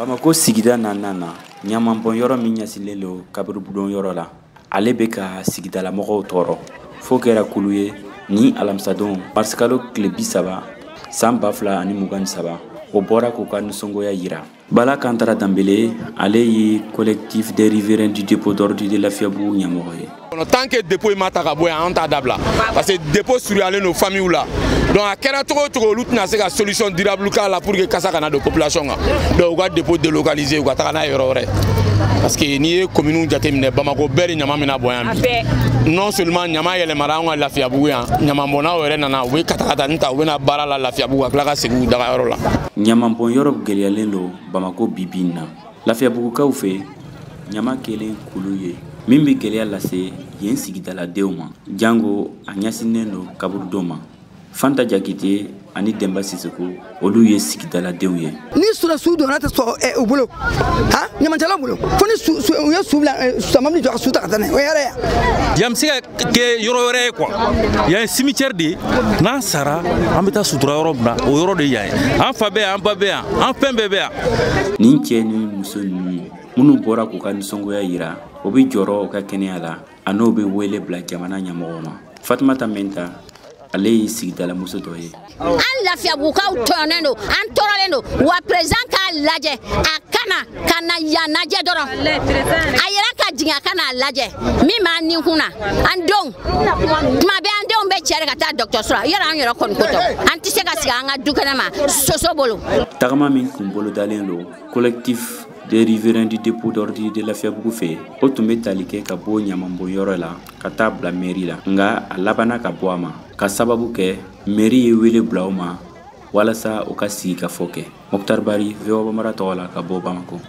Bamako sigida 4nan na, ɲamanbɔn yɔrɔ min ɲɛsinlen don kaburudon yɔrɔ la, ale bɛ ka sigidalamɔgɔw tɔɔrɔ fo kɛra kulu ye. Ni alamisadon marisikalo tile 30 san 2023, o bɔra k'u ka nisɔngoya yira. Bala Kantara Danbele, ale ye Collectif des riverains du dépôt d'ordures de Lafiyabugu ɲɛmɔgɔ ye. Tant que dépôt in ma ta ka bɔ yan, an t'a dabila, parce que dépôt surunyalen don famille la. Donc a kɛra cogo o cogo, olu tɛna se ka solution durable k'a la pour que kasa kana don population kan. Donc u ka dépôt délocaliser, u ka taga n'a ye yɔrɔ wɛrɛ, parce que n'i ye communes jateminɛ, Bamako bɛɛ de ɲama bɛna bɔ yan bi. Non seulement ɲama yɛlɛmara an ka Lafiyabugu yan, ɲamanbɔnnaw yɛrɛ nana, u bɛ katakatanin ta, u bɛna baara la Lafiyabugu, ka tila ka segin u dagayɔrɔ la. Ɲamanbɔn yɔrɔ gɛlɛyalen don Bamako bi bi in na. Lafiyabugukaw fɛ, ɲama kelen kulu ye min bɛ gɛlɛya lase yen sigidaladenw ma, jango a ɲɛsinnen don kaburudon ma. Fanta Jakite ani Denba Sisoko, olu ye sigidaladenw ye. Ni sɔrɔsiw donna tɛ sɔrɔ u bolo, han, ɲamancɛlaw bolo, fo ni u ye su bila samabili jɔ ka su ta ka taa n'a ye, o ye hɛrɛ ye. Yan bɛ se ka kɛ yɔrɔ wɛrɛ ye quoi. Yan ye cimetière de ye. N'an sara, an bɛ taa sutura yɔrɔ min na, o yɔrɔ de ye yan ye. An fa bɛ yan, an ba bɛ yan, an fɛn bɛɛ bɛ yan. Nin cɛ ni muso ninnu minnu bɔra k'u ka nisɔngoya yira, o bɛ jɔrɔ u ka kɛnɛya la, a n'o bɛ wele bila jamana ɲɛmɔgɔw ma. Fatumata Menta, ale ye sigidalamuso dɔ ye. An Lafiyabugukaw tɔɲɔnen don, an tɔɔrɔlen don wa. Président k'a lajɛ, a kana ka na yan lajɛ dɔrɔn, a yɛrɛ ka jigin, a ka n'a lajɛ min b'an ninkun na. An denw, tuma bɛɛ an denw bɛ cɛ de ka taa dɔgɔtɔrɔso la yɔrɔ. An yɛrɛ kɔni ko tɔ, an tɛ se ka sigi an ka du kɛnɛ ma soso bolo. Tagama min kun bolodalen don Collectif des riverains du dépôt d'ordures de Lafiyabugu fɛ, o tun bɛ tali kɛ ka bɔ ɲamanbɔn yɔrɔ la ka taa bila mairie la, nka a labanna ka bɔ a ma ka sababu kɛ mairie ye wele bila o ma walasa u ka sigi ka fɔ kɛ. Mokhtar Bari, VOA Bambara tɔgɔ la, ka bɔ Bamako.